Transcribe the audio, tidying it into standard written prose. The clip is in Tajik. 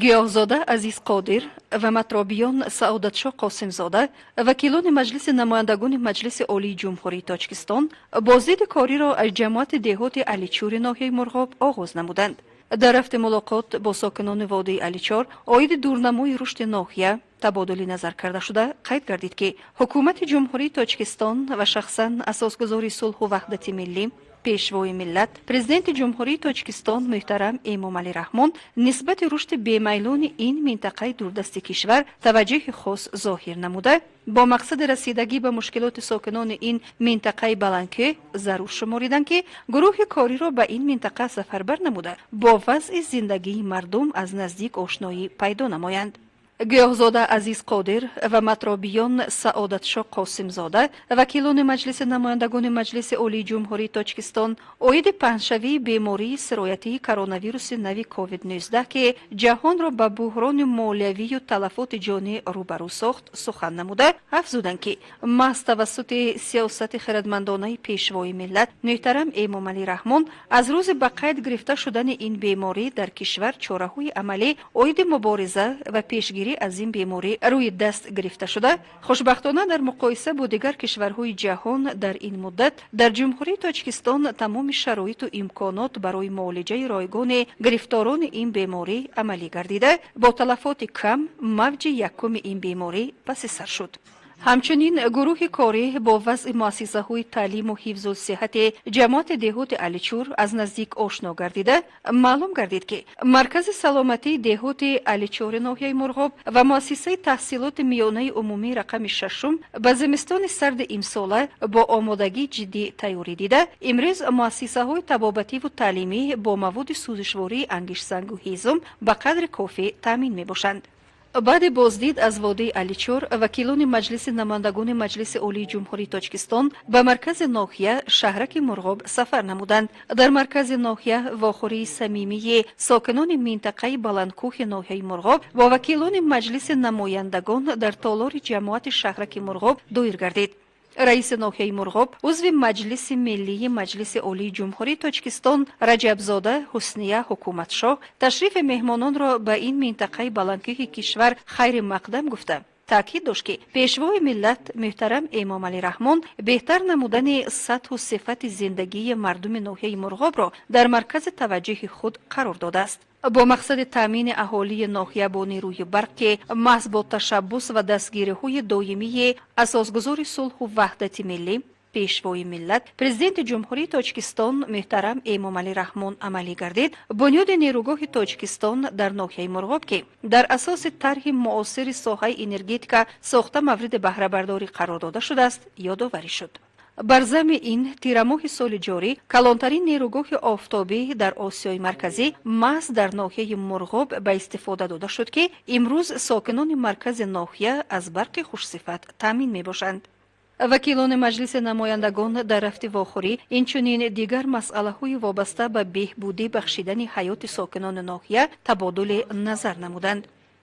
Гиёҳзода Азиз Қодир ва Матробиён Саодатшоҳ Қосимзода, вакилони Маҷлиси намояндагони Маҷлиси Олии Ҷумҳурии Тоҷикистон, боздиди кориро аз ҷамоати деҳоти Аличури ноҳияи Мурғоб оғоз намуданд. Дар рафти мулоқот бо сокинони водии Аличор оиди дурнамои рушди ноҳия табодули назар карда шуда, қайд гардид, ки Ҳукумати Ҷумҳурии Тоҷикистон ва шахсан Асосгузори сулҳу ваҳдати миллӣ, Пешвои миллат, Президенти Ҷумҳурии Тоҷикистон муҳтарам Эмомалӣ Раҳмон нисбати рушди бемайлони ин минтақаи дурдасти кишвар таваҷҷӯҳи хос зоҳир намуда, бо мақсади расидагӣ ба мушкилоти сокинони ин минтақаи баландкӯҳ зарур шумориданд, ки гурӯҳи кориро ба ин минтақа сафарбар намуда, бо вазъи зиндагии мардум аз наздик ошноӣ пайдо намоянд. Гиёҳзода Азиз Қодир ва Матробиён Саодатшоҳ Қосимзода, вакилони Маҷлиси намояндагони Маҷлиси Олии Ҷумҳурии Тоҷикистон, оиди паҳншавии бемории сироятии коронавируси нави COVID-19, ки ҷаҳонро ба буҳрони молиявию талафоти ҷонӣ рӯбарӯ сохт, сухан намуда, афзуданд, ки маҳз тавассути сиёсати хирадмандонаи Пешвои миллат муҳтарам Эмомалӣ Раҳмон аз рӯзи ба қайд гирифта шудани ин беморӣ дар кишвар чораҳои амалӣ оиди мубориза ва пешгирӣ аз ин беморӣ рӯи даст гирифта шуда, хушбахтона, дар муқоиса бо дигар кишварҳои ҷаҳон дар ин муддат дар Ҷумҳурии Тоҷикистон тамоми шароиту имконот барои муолиҷаи ройгони гирифторони ин беморӣ амалӣ гардида, бо талафоти кам мавҷи якуми ин беморӣ паси сар шуд. Ҳамчунин гурӯҳи корӣ бо вазъи муассисаҳои таълиму ҳифзу сиҳати ҷамоати деҳоти Аличур аз наздик ошно гардида, маълум гардид, ки маркази саломатии деҳоти Аличури ноҳияи Мурғоб ва муассисаи таҳсилоти миёнаи умумии рақами шашум ба зимистони сарди имсола бо омодагии ҷиддӣ тайёрӣ дида, имрӯз муассисаҳои табобативу таълимӣ бо маводи сӯзишвории ангиштсангу ҳезум ба қадри кофӣ таъмин мебошанд. Баъди боздид аз водии Аличор вакилони Маҷлиси намояндагони Маҷлиси Олии Ҷумҳурии Тоҷикистон ба маркази ноҳия, шаҳраки Мурғоб сафар намуданд. Дар маркази ноҳия вохӯрии самимии сокинони минтақаи баландкӯҳи ноҳияи Мурғоб бо вакилони Маҷлиси намояндагон дар толори ҷамоати шаҳраки Мурғоб доир гардид. Раиси ноҳияи Мурғоб, узви Маҷлиси Миллии Маҷлиси Олии Ҷумҳурии Тоҷикистон Раҷабзода Ҳусния Ҳукуматшоҳ ташрифи меҳмононро ба ин минтақаи баландкӯҳи кишвар хайри мақдам гуфта, таъкид дошт, ки Пешвои миллат муҳтарам Эмомалӣ Раҳмон беҳтар намудани сатҳу сифати зиндагии мардуми ноҳияи Мурғобро дар маркази таваҷҷӯҳи худ қарор додааст. Бо мақсади таъмини аҳолии ноҳия бо нерӯи барқ, ки маҳз бо ташаббус ва дастгириҳои доимии Асосгузори сулҳу ваҳдати миллӣ, Пешвои миллат, Президенти Ҷумҳурии Тоҷикистон муҳтарам Эмомалӣ Раҳмон амалӣ гардид, бунёди нерӯгоҳи Тоҷикистон дар ноҳияи Мурғоб, ки дар асоси тарҳи муосири соҳаи энергетика сохта, мавриди баҳрабардорӣ қарор дода шудааст, ёдоварӣ шуд. Бар зами ин, тирамоҳи соли ҷорӣ калонтарин нерӯгоҳи офтобӣ дар Осиёи Марказӣ маҳз дар ноҳияи Мурғоб ба истифода дода шуд, ки имрӯз сокинони маркази ноҳия аз барқи хушсифат таъмин мебошанд. Вакилони Маҷлиси намояндагон дар рафти вохӯрӣ инчунин дигар масъалаҳои вобаста ба беҳбудӣ бахшидани ҳаёти сокинони ноҳия табодули назар намуданд.